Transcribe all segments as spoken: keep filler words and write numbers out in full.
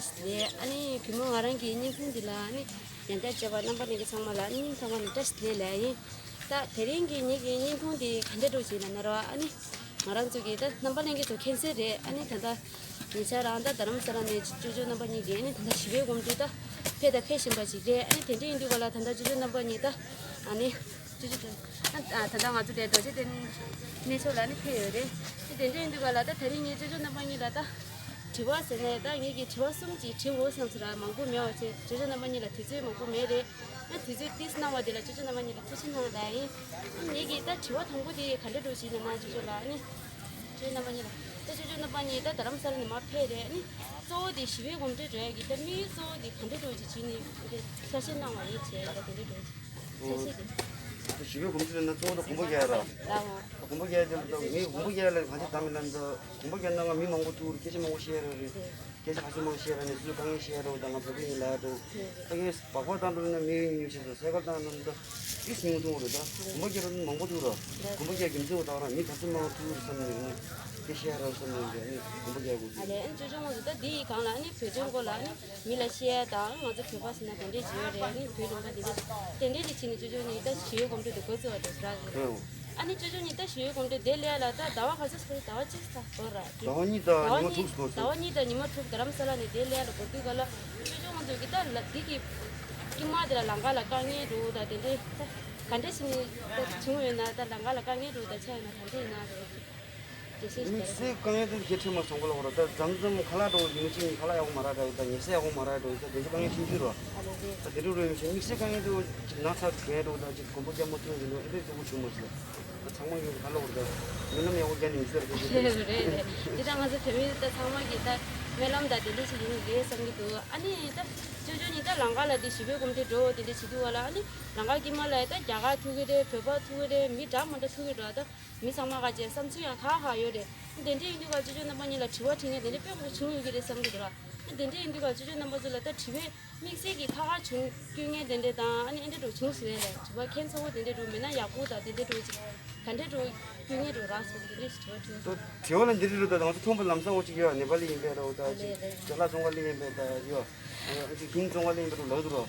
ལགས། ཨ་ནི་བུ་མོ་ང་རང་གི་བརྙན་ཐུང་འདི་ལ་ཨ་ནི་ཡང་བསྐྱར་བྱས་པ་རྣམ་པ་ལྷན་རྒྱས་ཚང་མ་ལ་ཨ་ནི་སྙིང་ཐག་པ་ནས་བཀྲ་ཤིས་བདེ་ལེགས་ཡིན། ད་དེ་རིང་གི་ངེད་ཀྱི་བརྙན་ཐུང་འདི་ག་འདྲ་འདྲ་ཞིག་ལབ་ན་རོ། ཨ་ནི་ང་རང་ཚོ་གི་ད་རྣམ་པ་ལྷན་རྒྱས་ཚོ་མཁྱེན་གསལ་རེད། ཨ་ནི་ད་ལྟ་ཉེ་ཆར་རང་ད་རྡ་རམ་ས་ལ་ནས་ཅོ་ཅོ་རྣམ་པ་གཉིས་ཀྱིས་ཨ་ནི་ད་ལྟ་ཞི་བའི་གོམ་བགྲོད་ད་ཕེབས་ད་ཕེབས་བཞིན་པ་ཞིག་རེད། ཨ་ནི་དེ་འདྲ་ཡིན་དུས་ག་ལ་ད་ལྟ་ཅོ་ཅོ་རྣམ་པ་གཉིས་ད་ཨ་ནི་ཅོ་ཅོ་ད་ད་ལྟ་ང་ཚོ་དེ་རྡོ་རྗེ་གདན་གནས་མཆོག་ལ་ཨ་ནི་ཕེབས་ཡོད་རེད། ཨ་ནི་དེ་འདྲ་ཡིན་དུས་ག་ལ་ད་དེ་རིང་ངས་ཅོ་ཅོ་རྣམ་པ་གཉིས་ལ་ད་དྲི་བ་ཟེར་ནས་ད་ངེད་ཀྱིས་དྲི་བ་གསུམ་ཅིག་དྲི་འོ་བསམ་ཟེར་ལ་མང་པོ་མེད་པ་བྱས། ཅོ་ཅོ་རྣམ་པ་གཉིས་ལ་དུས་ཚོད་མང་པོ་མེད་རེད། ཨ་དུས་ཚོད་ཏིས་གནང་བ་དེ་ལ་ཅོ་ཅོ་རྣམ་པ་གཉིས་ལ་ཐུགས་རྗེ་གནང་ལབ་ཡིན། ཨ་ངེད་ཀྱིས་ད་དྲི་བ་དང་པོ་དེ་ག་འདྲ་འདྲ་ཞིག་ལབ་ན་ཅོ་ཅོ་ལ་ཨ་ནི། ཅོ་ཅོ་རྣམ་པ་གཉིས་ལ་ད་ཅོ་ཅོ་རྣམ་པ་གཉིས་ད་རྡ་རམ་ས་ལ་ནས་མར་ཕེབས་རེད། ཨ་ནི་གཙོ་བོ་དེ་ཞི་བའི་གོམ་བགྲོད་འགྲོ་ཡ་གི་ད་དམིགས་ཡུལ་གཙོ་བོ་དེ་ག་འདྲ་འདྲ་ཞིག་བྱས་ནས་ཨ་ནི་ཆ་ཤས་གནང་བ་ཡིན་བྱས་ད་དེ་འདྲ་འདྲ་ཞིག་ཆ་ཤས་དེ། ཞི་བའི་གོམ་བགྲོད་ན་གཙོ་བོ་ད་གོམ་པ་རྒྱག་ཡ་ར། ལའོ། གོམ་པ་རྒྱག་ཡ་དེ་ལ་ད་ངས་གོམ་པ་རྒྱག་ཡ་ལ་ག་ཚོད་བཏང་མིན་ལ་ད་གོམ་པ་རྒྱག་ན་ང་མི་མང་པོ་ཐུག་རེད། སྐད་ཆ་མང་པོ་བཤད་ཡ་ར་རེད། སྐད་ཆ་ག་ཚོད་མང་བཤད་ར་ནས་སུ་དཀའ་ངལ་བཤད་ར་འོ་ད་ང་བོད་པ་ཡིན་ལབ་ཡ་འགྲོ། ད་ངས་སྦག་སྦག་བཏང་འགྲོ་ན་མི་ཉུང་ཉུང་བྱས་སོང་། སེ་གལ་བཏང་འགྲོ་ན་ད་ཏིས་ཉུང་ཐུང་རེད། ད་གོམ་པ་རྒྱག་ར་ནི་མང་པོ་ཐུག་ར། གོམ་པ་རྒྱག་རྒྱུ་མཚན་འོ་ད་ར་མི་ག་ཚོད་མང་ཐུག་ར་བསམ་ནས་ནི་སྐད་བཤད་ར་བསམ་ནས་ནི་གོམ་པ་རྒྱག་དགོས་ཨ་ལས། ཨ་ཅོ་ཅོ་ང་ཚོ་ད་འདི་ཡི་སྒང་ལ་ནི་བོད་དོན་སྐོར་ལ་ནི་མི་ལ་བཤད་ཡ་དང་ང་ཚོ་བོད་པ་ཟེར་ན་དེ་འདྲས་ཅིག་ཡོད་རེད། ཨ་ནི་བོད་ལུང་པ་འདི་འདྲས་དེ་འདྲས་ཅིག་བྱས་ནས་ཅོ་ཅོ་ནི་ད་ཞི་བའི་གོམ་བགྲོད་དེ་འགོ་བཙུགས་པ་རེད་ར། ཨ་ནི་ཅོ་ཅོ་ནི་ད་ཞི་བའི་གོམ་བགྲོད་དེ་སླེབས་ཡ་ལ་ད་ཟླ་བ་ག་ཚོད་ཟེར། ཟླ་བ་གཅིག་ཙམ་འགོར་ར། ཟླ་བ་གཉིས་དང་ཟླ་བ་ཉི་མ་གཉིས་དྲུག་འགོར་ཟླ་བ་གཉིས་དང་ཉི་མ་དྲུག་རྡ་རམ་ས་ལ་ནས་དེ་སླེབས་ཡ་ལ་འགོར་དུས་ག་ལ་ཅོ་ཅོ་ང་ཚོ་གི་ད་ལ་འདི་གི་དཀྱིལ་མ་དེ་ལ་ལམ་ཁ་ལ་དཀའ་ངལ་འགྲོ་ད་དེ་འདྲས་ད་ག་འདྲས་ཞིག་ནི་ད་བྱུང་ཡོད་ན་ད་ལམ་ཁ་ལ་དཀའ་ངལ་འགྲོ་ད་ཆ་ཡོད་ན་ག་འདྲས་ཡིན་ན་རེད། དམིགས་བསལ་དཀའ་ངལ་དེ་ཁྱེད་ཁྲིད་མ་སོང་གོ་ལ་བོ་ར། ད་མཚམས་མཚམས་ཁ་ལག་འགྲོ་ཡིན་ཅིག་ཁ་ལག་ཡག་པོ་མ་རག་འདྲ་ཡོད། ད་ཉལ་ས་ཡག་པོ་མ་རག་འགྲོ་ཡོད། ད་དེ་ཚོ་དཀའ་ངལ་ཆུང་ཆུང་རོ། ད་དེ་འགྲོ་རོ་ཡིན་ཅིག་དམིགས་བསལ་དཀའ་ངལ་དེ་ཅིག་ན་ཚ་གྲོད་ཡ་འགྲོ་ད་ཅིག་གོམ་པ་རྒྱག་མ་ཐུབ་ཡིན་འགྲོ་ཨེ་འདྲ་སྡུག་པོ་བྱུང་མ་སོང་། ད་ཚང་མ་ཡོད་ག་ལ་བོ་ར། ད་སྨོན་ལམ་ཡག་པོ་རྒྱག་ནས་ཡིན་ཟེར་གི་རེད་རེད། འདི་ད་ང་ཚོ་བོད་མི་ད་ཚང་མ་གི་ད་སྨོན་ལམ་ད་དེ་འདྲ་ཞིག་ཡིན་རེད་བསམ་གི་འདུག་ཨ་ནི་ད་ཅོ་ཅོ་ནི་ད་ལམ་ཁ་ལ་དེ་ཞི་བའི་གོམ་བགྲོད་འགྲོ་དེ་འདྲ་བྱེད་དུས་བ་ལ་ཨ་ནི་ལམ་ཁ་དཀྱིལ་མ་ལ་ད་རྒྱ་གར་ཐུག་གི་རེད། བོད་པ་ཐུག་གི་རེད། མི་འདྲ་མི་འདྲ་ཐུག་གི་རེད། ད། མི་ཚང་མ་ག་ཅེ་བསམ་ཚུལ་ཡང་ཁག་ཁག་ཡོད་རེད། དེ་འདྲ་ཡིན་དུས་ཀ་ཅོ་ཅོ་རྣམ་པ་གཉིས་ལ་དྲི་བ་དྲི་མཁན་དེ་འདྲ་དཔེ་མང་པོ་བྱུང་ཡོད་ཀྱི་རེད་བསམ་གྱི་འདུག་ར། དེ་འདྲ་ཡིན་དུས་ཀ་ཅོ་ཅོ་རྣམ་པ་ཚོ་ལ་ད་དྲི་བའི་དམིགས་བསལ་གྱི་ཁག་ཁག་བྱུང་སྐྱོན་མཁན་དེ་འདྲ་དང་ཨ་ནི་ཨེ་འདྲ་འགྲོ་བྱུང་ཟེར་ལ་དྲི་བ་མཁན་ཚོ་བོ་དེ་འདྲ་འགྲོ་མེད་ན་ཡག་པོ་དང་དེ་འདྲ་འགྲོ་ཅིག་ག་འདྲ་འགྲོ་སྐྱོན་མཁན་འགྲོ་རག་སོང་དེ་འདྲ་ཞིག་དྲི་བ་དྲི་བ། དྲི་བ་ལ་འདི་འདྲ་འགྲོ་ད་ང་ཚོ་མཐོང་བ་ལམ་སང་འོ་ཅིག་ཡོད་ནེ་པ་ལི་ཡིན་པས་ར་འོ་ད་ཅིག་ཅ་ལག་བཙོང་ག་ལི་ཡིན་པས་ད་ཡོད། ཨ་ཅིག་ཧིང་བཙོང་ག་ལི་ཡིན་པས་ར་ལག་འདུག་ར།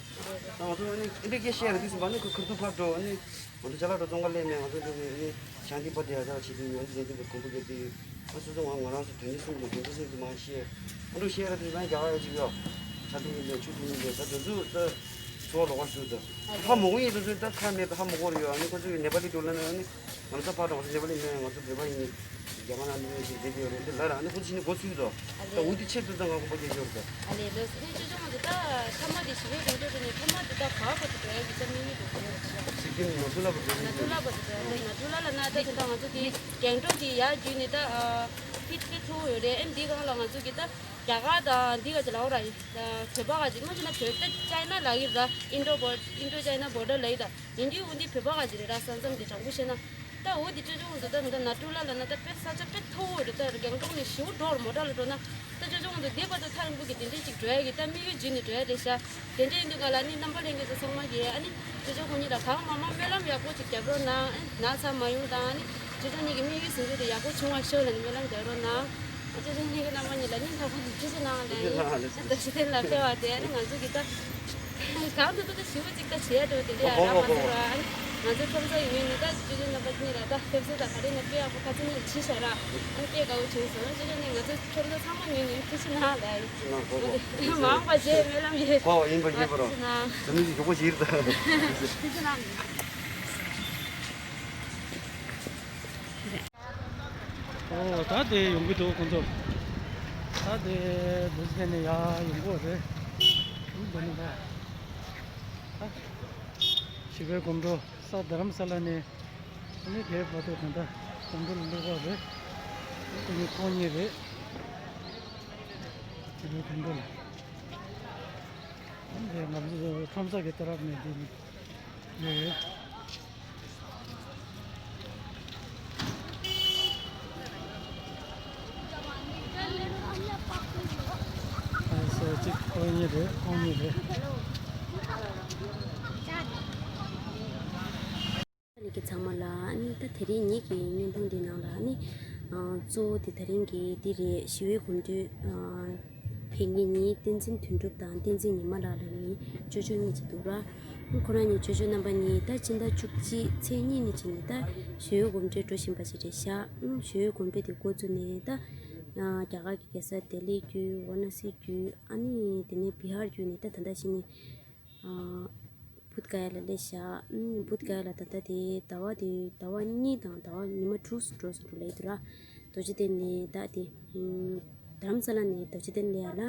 ད་ང་ཚོ་ཨ་ནི་ཨེ་འདྲ་སྐད་བཤད་ཡ་ར་དུས་ཙམ་པ་ནི་ཁུ་ཁུར་ཐུག་ཕར་འགྲོ་ཨ་ནི། ང་ཚོ་ཅ་ལག་འགྲོ་བཙོང་ག་ལས་མེད། ང་ཚོ་འདི་ནི་ཤང་ཏི་པ་དེ་ཡ་ས་བྱེད་དུས་ང་ཚོ་དེ་འདི་གི་གོམ་པ་རྒྱབ་དུས་ང་སོ་སོ་ང་ང་རང་ཚོ་དོན་ནི་གསུམ་དང་དོན་ཚན་གསུམ་དུ་མ་ཤེས། ཨ་འགྲོ་ཤེས་ར་དེ་ང་རྒྱ་ག་ཡ་ཅིག་ཡོད། ཆ་ཏི་ཡིན་པས་ཆུ་ཏི་ཡིན་པས་ད་དེ་ཚོ་ད་ཚོ་ལོག་པ་ཞུ་ད་ཕ་མོ་གི་ཡིན་དེ་ཚོ་ད་ཁ་མེད་པ་ཧ་མོ་གོ་ར་ཡོད། ཨ་ནི་ཁོ་ཚོ་ཡི་ནེ་པ་ལི་འགྲོ་ལ་ནི་ཨ་ནི་ང་ཚོ་ཕ་དང་ང་ཚོ་ནེ་པ་ལི་མེད། ང་ཚོ་བོད་པ་ཡིན། རྒྱ་གར་ནང་ནས་ཞིག་བསྡད་ཀྱི་ཡོད་རེད། འདི་ལ་ར་ནི་ཁོ་ཚོ་ཕྱིན་ནས་འགོ་ཚུགས་དོ། ད་འོ་དེ་ཆེད་དུ་ད་ང་དགོངས་པ་རྒྱག་ཡོད་རེད། ཨ་ལས་ལོས་ནི་ཅོ་ཅོ་ང་ཚོ་ད་མཐའ་མ་དེ་ཞི་བའི་གོམ་བགྲོད་དེ་ནས་མཐའ་མ་དེ་ད་ག་བར་དུ་འགྲོ་ཡ་གི་ད་དམིགས་ཡུལ་དུ་འགྲོ་ཡོད་རེད། ཚིག་དེ་ནི་ནོར་འཁྲུལ་ལ་བར་འགྲོ་ནོར་འཁྲུལ་ལ་བར་དུ་འགྲོ་ཡ་ནོར་འཁྲུལ་ལ་ལ་ན་ད་དེ་ད་ང་ཚོ་དེ་རྒྱང་སྒྲོག་དེ་ཡར་བརྒྱུད་ནས་ད་ཕིཊ་ཕིཊ་མཐོ་བོ་ཡོད་རེད། ཨ་འདི་སྒང་ལ་ང་ཚོ་གི་ད་རྒྱ་གར་དང་འདི་ག་ཅིག་ལ་འོ་ར་བོད་པ་ག་ཅིག་སྔོན་ཆད་ན་བོད་ད་ཅའི་ན་ལ་ཡིན་ར་ཨིན་ཌོ་བོ་ཨིན་ཌོ་ཅའི་ན་བོར་ཌར་ལ་ཡིན་ད། ཡིན་དུས་འོ་འདི་བོད་པ་ག་ཅིག་རེད་ར་ས་མཚམས་དེ་དྲང་པོ་བཤད་ན། ད་འོ་འདི་ཅོ་ཅོ་ང་ཚོ་ད་ད་ནོར་འཁྲུལ་ལ་ལ་ན་ད་དཔེ་ས་ཆ་དཔེ་མཐོ་བོ་རེད། ད་རྒྱང་སྒྲོག་ནས་ཞིའུ་འགྲོ་མོ་ཊ་ལ་འགྲོ་ན་ད་ཅོ་ཅོ་ང་ཚོ་འདི་བར་དུ་ཐག་རིང་པོ་གི་དེ་འདྲས་ཅིག་འགྲོ་ཡ་གི་ད་དམིགས་ཡུལ་བརྒྱུད་ནས་འགྲོ་ཡ་རེད་ཤག་དེ་འདྲས་ཡིན་དུས་ག་ལ་ནི་རྣམ་པ་ལྷན་རྒྱས་ཚོ་ཚང་མ་གིས་ཨ་ནི་ཅོ་ཅོ་ཁོ་གཉིས་ལ་གང་མང་མང་སྨོན་ལམ་ཡག་པོ་ཅིག་རྒྱབ་རོགས་གནང་། ཨ་ནི་ན་ཚ་མ་ཡོང་དང་ཨ་ནི་ཅོ་ཅོ་གཉིས་ཀྱི་དམིགས་ཡུལ་ཟིན་རྒྱུ་དེ་ཡག་པོ་བྱུང་བ་ཤོག་ལ་ནི་སྨོན་ལམ་རྒྱབ་རོགས་གནང་། ཨ་ཅོ་ཅོ་གཉིས་ཀྱི་རྣམ་པ་གཉིས་ལ་སྙིང་ཐག་པ་ནས་ཐུགས་རྗེ་གནང་ལ་ཡིན། ཨ་ད་ཞི་བདེ་ལ་ཕེབས་པ་དེ་ཨ་ནི་ང་ཚོ་གི་ད། གང་དུ་དུ་དུ་ཞི་བ་ཅིག་ད་བྱེད་འགྲོ་དེ་འདྲ་ཡང་རག་མ་སོང་ར། ཨ་ནི་ང་ཚོ་ཁྲོམ་ས་ཡིན་ངེས་ནི་ད་ཅོ་ཅོ་རྣམ་པ་གཉིས་ལ་ད་ཕེབས་བསུ་དང་ག་རེ་ནས་དཔེ་ཡག་པོ་ཁ་ཚིག་ནས་བྲིས་བཞག་ར། ཨ་ནི་དཔེ་དགའ་བོ་བྱུང་སོང་། ཅོ་ཅོ་ནས་ང་ཚོ་ཁྲོམ་ས་ཚང་མ་ངེས་ནི་ཐུགས་རྗེ་གནང་ལ་ཡིན། ཨ་ནི་མ་འོངས་པ་རྗེས་སྨོན་ལམ་ཡོད། ཨོ་ཡིན་པ་ཡིན་པ་རོ། ཐུགས་རྗེ་གནང་། ད་མི་ཞིག་མགྱོགས་པོ་ཞིག་རེད་ད། ཐུགས་རྗེ་གནང་། ཨོ་ད་དེ་ཡོང་གི་འདུག་ཁོང་ཚོ། ད་དེ་འདུག་སེ་ནས་ཡར་ཡོང་གི་རེད། འདི་ནི་ད། ད་ཞི་བའི་གོམ་བགྲོད་ས་རྡ་རམ་ས་ལ་ནས་ཨ་ནི་དེའི་བར་དུ་ད་ལྟ་གོམ་བགྲོད་ལ་སླེབས་པ་རེད། དེ་ནི་ཁོང་གཉིས་རེད། ཞི་བའི་གོམ་བགྲོད་ལ། ཨ་ནི་དེ་ང་ཚོ་ཁྲོམ་ས་གི་ཏ་རབ་ནས་འདི་ནི་ཡོད་རེད། ཨ་སོ་གཅིག་ཁོ་གཉིས་རེད། ཁོང་གཉིས་རེད། ལས་ཀྱི་ཚང་མ་ལ་ཨ་ནི་ད་དེ་རིང་ངེད་ཀྱི་བརྙན་ཐུང་འདི་ནང་ལ་ཨ་ནི་ཨ་གཙོ་བོ་དེ་དེ་རིང་གི་འདི་རེད། ཞི་བའི་གོམ་བགྲོད་ཨ་ ཕེབས་མཁན་གཉིས་བསྟན་འཛིན་དོན་གྲུབ་དང་བསྟན་འཛིན་ཉི་མ་ལགས་ལ་ནི་ཅོ་ཅོ་གཉིས་ཅིག་འདུག་ར། ཁོ་རང་གཉིས་ཅོ་ཅོ་རྣམ་པ་གཉིས་ད་ཕྱི་ཟླ་བཅུ་གཅིག་ཚེས་གཉིས་ནས་ཅིག་ནས་ད་ཞོལ་གོམས་འདྲིས་འགྲོ་བཞིན་པ་ཞིག་རེད་ཤག་ཨང་ཞོལ་གོམས་འདྲིས་དེ་འགོ་བཙུགས་ནས་ད་རྒྱ་གར་གྱི་རྒྱལ་ས་ལྡི་ལི་བརྒྱུད་ཝཱ་ར་ཎ་སི་བརྒྱུད་ཨ་ནི་དེ་ནས་བི་ཧར་བརྒྱུད་ནས་ད་ད་ལྟ་ཕྱིན་ནས། བུདྡྷ་ག་ཡ་ལ་སླེབས་ཤག་ཨུམ། བུདྡྷ་ག་ཡ་ལ་ད་ལྟ་དེ་ཟླ་བ་དེ་ཟླ་བ་གཉིས་དང་ཟླ་བ་ཉི་མ་དྲུག་འགྲོ་སོང་འགྲོ་ལེ་འདུག་ར། རྡོ་རྗེ་གདན་ནས་ད་དེ་ཨུམ། རྡ་རམ་ས་ལ་ནས་རྡོ་རྗེ་གདན་སླེབས་ཡ་ལ་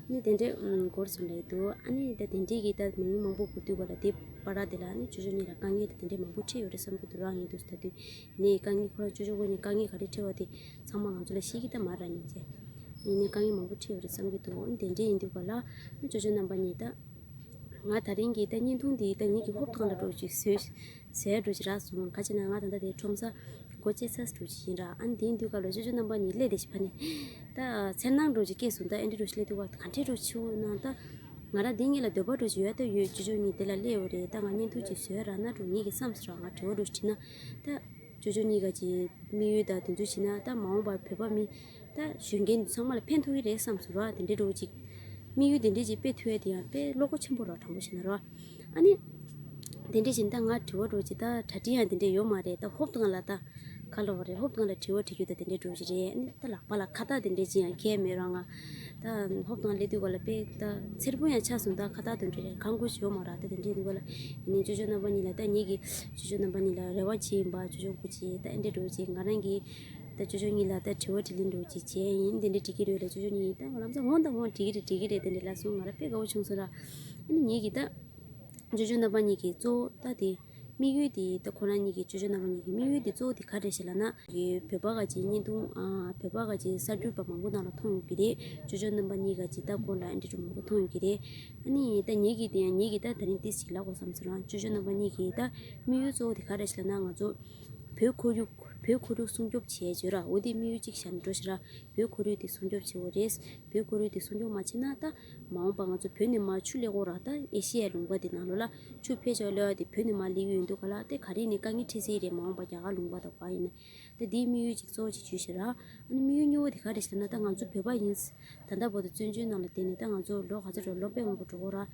ནི་དེ་འདྲས་ཨུམ་འགོར་སོང་ལེ་འདུག་ཨ་ནི་ད་དེ་འདྲས་ཀྱི་ད་མི་མང་པོ་འགོར་དུས་ག་ལ་དེ་པར་དེ་ལ་ནི་ཅོ་ཅོ་གཉིས་ལ་དཀའ་ངལ་དེ་དེ་འདྲས་མང་པོ་འཕྲད་ཡོད་རེད་བསམ་གྱི་འདུག་ར། ངས་འདུག་ད་དུས་ནས་དཀའ་ངལ་ཁོ་རང་ཅོ་ཅོ་ཁོ་གཉིས་དཀའ་ངལ་ག་རེ་འཕྲད་པ་དེ་ཚང་མ་ང་ཚོ་ལ་ཤེས་ཀྱི་ད་མ་ར་ཉིན་བྱས། ཡིན་ནའི་དཀའ་ངལ་མང་པོ་འཕྲད་ཡོད་རེད་བསམ་གྱི་འདུག་ཨ་ནི་དེ་འདྲས་ཡིན་དུས་ག་ལ་ནི་ཅོ་ཅོ་རྣམ་པ་གཉིས་ད། ང་དེ་རིང་གི་ད་བརྙན་ཐུང་འདི་ད་ངེད་ཀྱི་ཧོབ་ཐང་ལ་འགྲོ་ཅིག་བཟོས་བཟོས་འགྲོ་ཅིག་རག་སོང་། ག་ཅི་ན་ང་ད་ལྟ་དེ་ཁྲོམ་ས་སྒོ་བཅད་ཚར་འགྲོ་ཅིག་ཡིན་ར། ཨ་ནི་དེ་དུས་སྐབས་ལ་ཅོ་ཅོ་རྣམ་པ་གཉིས་སླེབས་བསྡད་ཤག་ཕ་ནི་ད་འཚེར་སྣང་འགྲོ་ཅིག་སྐྱེས་སོང་། ད་ཨེ་འདྲ་འགྲོ་ཅིག་སླེབས་དུས་ག་ག་འདྲས་འགྲོ་ཅིག་ན་ད་ང་རང་འདི་གཉིས་ལ་འདོད་པ་འགྲོ་ཅིག་ཡོད་ད་ཡོད། ཅོ་ཅོ་གཉིས་དེ་ལ་སླེབས་ཡོད་རེད། ད་ང་བརྙན་ཐུང་ཅིག་བཟོས་རག་ན་འགྲོ་ངེད་ཀྱི་བསམ་སོང་ར། ང་དྲི་བ་འགྲོ་ཅིག་དྲིས་ན་ད། ཅོ་ཅོ་གཉིས་ཀ་ཅིག་དམིགས་ཡུལ་དང་དེ་ཚོ་བྱས་ན་ད་མ་འོངས་པར་བོད་པ་མི་ད་གཞོན་སྐྱེས་ཚང་མ་ལ་ཕན་ཐོགས་ཀྱི་རེད་བསམ་སོང་ར། དེ་འདྲའི་འགྲོ་ཅིག་དམིགས་ཡུལ་དེ་འདྲའི་ཅིག་དཔེ་ཐུབ་ཡ་དེ་ཡང་དཔེ་བློ་ཁོག་ཆེན་པོ་ར། དྲང་པོ་བྱས་ན་ར། ཨ་ནི་དེ་འདྲའི་བྱས་ན་ད་ང་དྲི་བ་འགྲོ་ཅིག་ད་གྲ་སྒྲིག་ཡང་དེ་འདྲའི་ཡོད་མ་རེད། ད་ཧོབ་ཏེ་ང་ལ་ད་ག་ལབ་རེད། ཧོབ་ཏེ་ང་ལ་དྲི་བ་དྲི་རྒྱུ་ད་དེ་འདྲའི་འགྲོ་ཅིག་རེད། ཨ་ནི་ད་ལག་པ་ལ་ཁ་བཏགས་དེ་འདྲའི་ཅིག་ཡང་འཁྱེར་མེད་ར། ང་ད་ཧོབ་ཏེ་ང་སླེབས་དུས་ག་ལ་དཔེ་ད་འཚེར་པོ་ཡང་ཆགས་སོང་། ད་ཁ་བཏགས་དེ་འདྲའི་རེད། གང་དགོས་ཞིག་ཡོད་མ་ར། ད་དེ་འདྲའི་དུས་ག་ལ་ཡིན་ནའི་ཅོ་ཅོ་རྣམ་པ་གཉིས་ལ་ད་ངེད་ཀྱི་ཅོ་ཅོ་རྣམ་པ་གཉིས་ལ་རེ་བ་བྱེད་ཡིན་པ། ཅོ་ཅོ་སྐུ་མཁྱེན་ད་ཨེ་འདྲ་འགྲོ་ཅིག་ང་རང་གིས་ད་ཅོ་ཅོ་གཉིས་ལ་ད་དྲི་བ་དྲིས་ལན་འགྲོ་ཅིག་བྱས་ཡིན། དེ་འདྲ་འགྲིག་གི་རེད་ལབ། ཅོ་ཅོ་གཉིས་ད་ང་ལམ་སང་འོང་ད་འོང་འགྲིག་གི་རེད་འགྲིག་གི་རེད་དེ་འདྲ་ལབ་སོང་། ང་རང་དཔེ་དགའ་བོ་བྱུང་སོང་ར། ཨ་ནི་ངེད་ཀྱིས་ད་ཅོ་ཅོ་རྣམ་པ་གཉིས་ཀྱིས་གཙོ་བོ་ད་དེ་དམིགས་ཡུལ་དེ་ད་ཁོ་རང་གཉིས་ཀྱིས་ཅོ་ཅོ་རྣམ་པ་གཉིས་ཀྱི་དམིགས་ཡུལ་དེ་གཙོ་བོ་དེ་ག་རེ་རེད་ཟེར་ལབ་ན། གི་བོད་པ་ག་ཅིག་བརྙན་ཐུང་ཨ་བོད་པ་ག་ཅིག་གསར་འགྱུར་པ་མང་པོ་ནང་ལ་མཐོང་ཡོང་གི་རེད། ཅོ་ཅོ་རྣམ་པ་གཉིས་ག་ཅིག་ད་སྐོར་ལ་ཨེ་འདྲ་འདྲ་མང་པོ་མཐོང་ཡོང་གི་རེད། ཨ་ནི་ད་ངེད་ཀྱིས་དེ་ཡང་ངེད་ཀྱིས་ད་དེ་རིང་ཏིས་ཞིག་ལབ་དགོས་བསམ་སོང་ར། ཅོ་ཅོ་རྣམ་པ་གཉིས་ཀྱིས་ད་དམིགས་ཡུལ་གཙོ་བོ་དེ་ག་རེ་རེད་ཟེར་ལབ་ན། ང་ཚོ་བོད་ཁོར་ཡུག་བོད་ཁོར་ཡུག་སྲུང་སྐྱོབ་བྱས་བརྗོད་ར། འོ་དེ་དམིགས་ཡུལ་གཅིག་བཞག་ནས་འགྲོ་ཤི་ར། བོད་ཁོར་ཡུག་དེ་སྲུང་སྐྱོབ་བྱེད་དགོས་རེད། བོད་ཁོར་ཡུག་དེ་སྲུང་སྐྱོབ་མ་བྱས་ན་ད་མ་འོངས་པ་ང་ཚོ་བོད་ནས་མར་ཆུ་སླེབས་དགོས་ར། ད་ཨེ་ཤི་ཡའི་ལུང་པ་དེ་ནང་ལོགས་ལ་ཆུ་ཕལ་ཆེར་སླེབས་ཡ་དེ་བོད་ནས་མར་སླེབས་ཀྱི་ཡོད་འདུག་ག་ལ། དེ་ག་རེ་ནས་དཀའ་ངལ་འཕྲད་སྲིད་རེད། མ་འོངས་པ་རྒྱ་གར་ལུང་པ་དང་ག་ཡིན་ན། ད་དེའི་དམིགས་ཡུལ་གཅིག་གཙོ་བོ་གཅིག་བརྗོད་ཤི་ར། ཨ་ནི་དམིགས་ཡུལ་གཉིས་པོ་དེ་ག་རེ་ཟེར་ན། ད་ང་ཚོ་བོད་པ་ཡིན། ད་ལྟ་བར་དུ་བཙན་བྱོལ་ནང་ལ་བསྡད་ནས་ད་ང་ཚོ་ལོ་ག་ཚོད་འགྲོ། ལོ་དཔེ་མང་པོ་འགྲོ་གི་ར།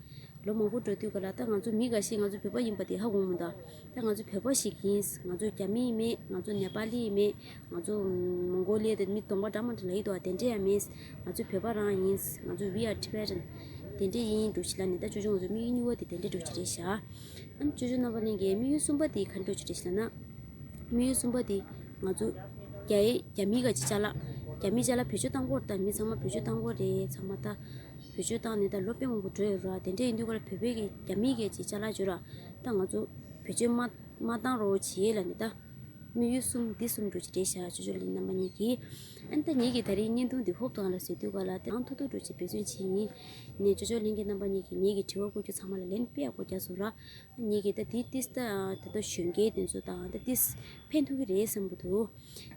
ལོ་མང་པོ་འགྲོ་དུས་ག་ལ་ད་ང་ཚོ་མི་འགའ་ཤས་ང་ཚོ་བོད་པ་ཡིན་པ་དེ་ཧ་གོ་མི་འདུག་ད་ང་ཚོ་བོད་པ་ཞིག་ཡིན། ང་ཚོ་རྒྱ་མི་མེད། ང་ཚོ་ནེ་པ་ལི་མེད། ང་ཚོ་མོང་གོ་ལི་ཡ་དེ་མི་གདོང་པ་འདྲ་མི་འདྲ་ལབ་ཀྱི་འདུག་དེ་འདྲ་ཡང་མེད། ང་ཚོ་བོད་པ་རང་ཡིན། ང་ཚོ་we are Tibetan། དེ་འདྲ་ཡིན་འགྲོ་ཤི་ལབ་ནས་ད་ཅོ་ཅོ་ང་ཚོ་དམིགས་ཡུལ་གཉིས་པོ་དེ་དེ་འདྲ་འགྲོ་ཤི་རེད་ཤག་ཨ་ནི་ཅོ་ཅོ་རྣམ་པ་གཉིས་ཀྱི་དམིགས་ཡུལ་གསུམ་པ་དེ་ག་འདྲ་འགྲོ་ཤི་རེད་ཤི་ལབ་ན། དམིགས་ཡུལ་གསུམ་པ་དེ་ང་ཚོ་རྒྱ་ཡི་རྒྱ་མི་ག་ཅིག་ཅ་ལག་རྒྱ་མི་ཅ་ལག་བེད་སྤྱོད་བཏང་གི་ཡོད་རེད། ད་མི་ཚང་མ་བེད་སྤྱོད་བཏང་གི་ཡོད་རེད། ཚང་མ་ད་བེད་སྤྱོད་བཏང་ནས་ད་ལོ་དཔེ་མང་པོ་འགྲོ་ཡོད་ར། དེ་འདྲ་ཡིན་དུས་ག་ལ་བོད་པའི་གི་རྒྱ་མིའི་གི་ཅིག་ཅ་ལག་བརྗོད་ར། ད་ང་ཚོ་བེད་སྤྱོད་མ་མ་བཏང་རོགས་བྱེད་ལབ་ནས་ད་དམིགས་ཡུལ་གསུམ་འདི་གསུམ་འགྲོ་ཅི་རེད་ཤག་ཅོ་ཅོ་ལགས་རྣམ་པ་གཉིས་ཀྱིས། ཨ་ནི་ད་ངེད་ཀྱི་ད་རིང་བརྙན་ཐུང་འདི་ཧོབ་ཏེ་ང་ལ་བཟོས་དུས་ག་ལ་དེ་ཨང་ཐུག་ཐུག་འགྲོ་ཅིག་འབད་བརྩོན་བྱེད་ཡིན། ནས་ཅོ་ཅོ་ལགས་ཀྱི་རྣམ་པ་གཉིས་ཀྱིས་ངེད་ཀྱི་དྲི་བ་བཀོད་རྒྱུ་ཚང་མ་ལ་ལན་དཔེ་ཡག་པོ་རྒྱག་སོང་ར། ངེད་ཀྱིས་ད་དེ་ཏིས་ད་ད་ལྟ་གཞོན་སྐྱེས་དེ་ཚོ་དང་ད་ཏིས་ཕན་ཐོགས་ཀྱི་རེད་བསམ་གྱི་འདུག་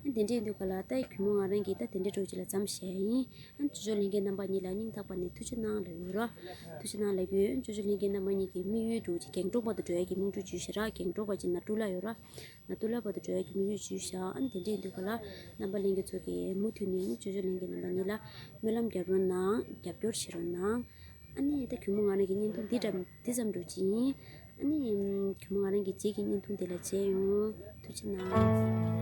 ཨ་དེ་འདྲ་ཡིན་དུས་ག་ལ་ད་གུས་མོ་ང་རང་གིས་ད་དེ་འདྲ་འགྲོ་ཅིག་ལ་མཚམས་བཞག་ཡིན། ཨ་ཅོ་ཅོ་ལགས་ཀྱི་རྣམ་པ་གཉིས་ལ་སྙིང་ཐག་པ་ནས་ཐུགས་རྗེ་གནང་ལབ་ཡོད་ར། ཐུགས་རྗེ་གནང་ལབ་ཡོད། ཨ་ཅོ་ཅོ་ལགས་ཀྱི་རྣམ་པ་གཉིས་ཀྱི་དམིགས་ཡུལ་འགྲོ་ཅིག་གངས་འབྲོག་བར་དུ་འགྲོ་ཡ་གི་དམིགས་འགྲོ་བརྗོད་ཤག་ར། གངས་འབྲོག་པ་ཅིག་ནཱ་ཊུ་ལ་ཡོད་ར། ནཱ་ཊུ་ལ་བར་དུ་འགྲོ་ཡ་གི་དམིགས་ཡུལ་བརྗོད་ཤག་ཨ་ནི་དེ་འདྲ་ཡིན་དུས་ག་ལ་རྣམ་པ་ལྷན་རྒྱས་ཚོ་གིས་མུ་མཐུད་ནས་ཅོ་ཅོ་ལགས་ཀྱི་རྣམ་པ་གཉིས་ལ་སྨོན་ལམ་རྒྱབ་རོགས་གནང་། རྒྱབ་སྐྱོར་བྱེད་རོགས་གནང་། ཨ་ནི་ད་གུས་མོ་ང་རང་གི་བརྙན་ཐུང་འདི་འདྲ་འདི་ཙམ་འགྲོ་ཅིག་ཡིན། ཨ་ནི་གུས་མོ་ང་རང་གི་རྗེས་ཀྱི་བརྙན་ཐུང་དེ་ལ་མཇལ་ཡོང་། ཐུགས་རྗེ་གནང་།